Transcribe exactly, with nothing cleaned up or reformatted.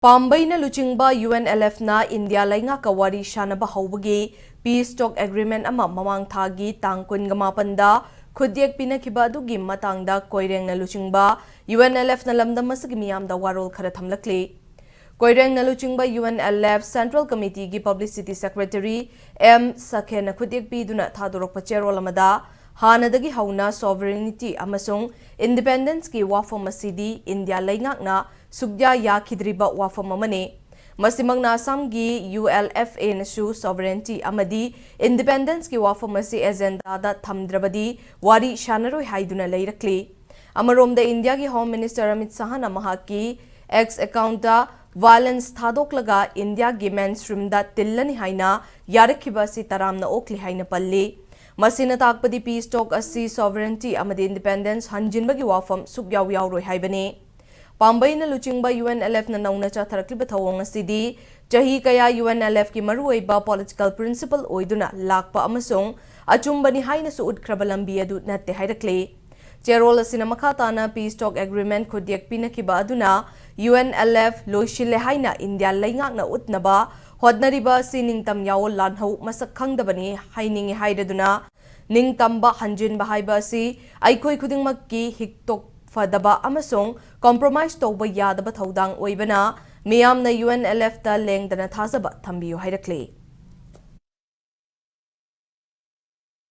ꯄꯥꯝꯕꯩꯅ ꯂꯨꯆꯤꯡꯕ UNLFꯅ ꯏꯟꯗꯤꯌꯥ ꯂꯩꯉꯥꯛꯀ ꯋꯥꯔꯤ ꯁꯥꯅꯕ ꯍꯧꯕꯒꯤ peace talk agreement ꯑꯃ ꯃꯃꯥꯡ ꯊꯥꯒꯤ ꯇꯥꯡ ꯀꯨꯟꯒ ꯃꯥꯄꯟꯗ ꯈꯨꯠꯌꯦꯛ ꯄꯤꯅꯈꯤꯕ ꯑꯗꯨꯒꯤ ꯃꯇꯥꯡꯗ ꯀꯣꯏꯔꯦꯡꯅ ꯂꯨꯆꯤꯡꯕ UNLFꯅ ꯂꯝꯗꯝ ꯑꯁꯤꯒꯤ ꯃꯤꯌꯥꯝꯗ ꯋꯥꯔꯣꯜ ꯈꯔ ꯊꯝꯂꯛꯂꯤ꯫ ꯀꯣꯏꯔꯦꯡꯅ ꯂꯨꯆꯤꯡꯕ UNLF Central Committeeꯒꯤ Publicity Secretary M ꯁꯈꯦꯟꯅ ꯈꯨꯠꯌꯦꯛ ꯄꯤꯗꯨꯅ ꯊꯥꯗꯣꯔꯛꯄ ꯆꯦꯔꯣꯜ ꯑꯃꯗ, ꯍꯥꯟꯅꯗꯒꯤ ꯍꯧꯅ sovereignty ꯑꯃꯁꯨꯡ independenceꯀꯤ ꯋꯥꯐꯝ ꯑꯁꯤꯗꯤ ꯏꯟꯗꯤꯌꯥ ꯂꯩꯉꯥꯛꯅ ꯁꯨꯛꯌꯥ ꯌꯥꯈꯤꯗ꯭ꯔꯤꯕ ꯋꯥꯐꯝ ꯑꯃꯅꯤ꯫ ꯃꯁꯤꯃꯛꯅ ꯑꯁꯥꯝꯒꯤ ULFAꯅꯁꯨ sovereignty ꯑꯃꯗꯤ independenceꯀꯤ ꯋꯥꯐꯝ ꯑꯁꯤ agendaꯗ ꯊꯝꯗ꯭ꯔꯕꯗꯤ ꯋꯥꯔꯤ ꯁꯥꯟꯅꯔꯣꯏ ꯍꯥꯏꯗꯨꯅ ꯂꯩꯔꯛꯂꯤ꯫ ꯑꯃꯔꯣꯝꯗ ꯏꯟꯗꯤꯌꯥꯒꯤ Home Minister ꯑꯃꯤꯠ ꯁꯥꯍꯅ ꯃꯍꯥꯛꯀꯤ X accountꯇ violence ꯊꯥꯗꯣꯛꯂꯒ ꯏꯟꯗꯤꯌꯥꯒꯤ mainstreamꯗ ꯇꯤꯜꯂꯅꯤ ꯍꯥꯏꯅ ꯌꯥꯔꯛꯈꯤꯕ ꯑꯁꯤ ꯇꯔꯥꯝꯅ ꯑꯣꯛꯂꯤ ꯍꯥꯏꯅ ꯄꯜꯂꯤ꯫ ꯃꯁꯤꯅ ꯇꯥꯛꯄꯗꯤ peace talk ꯑꯁꯤ sovereignty ꯑꯃꯗꯤ independence ꯍꯟꯖꯤꯟꯕꯒꯤ ꯋꯥꯐꯝ ꯁꯨꯛꯌꯥꯎ ꯌꯥꯎꯔꯣꯏ ꯍꯥꯏꯕꯅꯤ꯫ ꯄꯥꯝꯕꯩꯅ ꯂꯨꯆꯤꯡꯕ UNLFꯅ ꯅꯧꯅ ꯆꯠꯊꯔꯛꯂꯤꯕ ꯊꯧꯑꯣꯡ ꯑꯁꯤꯗꯤ ꯆꯍꯤ ꯀꯌꯥ UNLFꯀꯤ ꯃꯔꯨꯑꯣꯏꯕ political principle ꯑꯣꯏꯗꯨꯅ ꯂꯥꯛꯄ ꯑꯃꯁꯨꯡ ꯑꯆꯨꯝꯕꯅꯤ ꯍꯥꯏꯅꯁꯨ ꯎꯠꯈ꯭ꯔꯕ ꯂꯝꯕꯤ ꯑꯗꯨ ꯅꯠꯇꯦ ꯍꯥꯏꯔꯛꯂꯤ꯫ ꯆꯦꯔꯣꯜ ꯑꯁꯤꯅ ꯃꯈꯥ ꯇꯥꯅ peace talk agreement ꯈꯨꯠꯌꯦꯛ ꯄꯤꯅꯈꯤꯕ ꯑꯗꯨꯅ UNLF ꯂꯣꯏꯁꯤꯜꯂꯦ ꯍꯥꯏꯅ ꯏꯟꯗꯤꯌꯥ ꯂꯩꯉꯥꯛꯅ ꯎꯠꯅꯕ ꯍꯣꯠꯅꯔꯤꯕ ꯑꯁꯤ ꯅꯤꯡꯇꯝ ꯌꯥꯑꯣꯜ ꯂꯥꯟꯍꯧ ꯃꯁꯛ ꯈꯪꯗꯕꯅꯤ ꯍꯥꯏꯅꯤꯡꯏ ꯍꯥꯏꯔꯗꯨꯅ, ꯅꯤꯡꯇꯝꯕ ꯍꯟꯖꯤꯟꯕ ꯍꯥꯏꯕ ꯑꯁꯤ ꯑꯩꯈꯣꯏ ꯈꯨꯗꯤꯡꯃꯛꯀꯤ ꯍꯤꯛꯇꯣꯛ ꯐꯗꯕ ꯑꯃꯁꯨꯡ compromise ꯇꯧꯕ ꯌꯥꯗꯕ ꯊꯧꯗꯥꯡ ꯑꯣꯏꯕꯅ ꯃꯤꯌꯥꯝꯅ UNLFꯇ ꯂꯦꯡꯗꯅ ꯊꯥꯖꯕ ꯊꯝꯕꯤꯌꯨ ꯍꯥꯏꯔꯛꯂꯤ꯫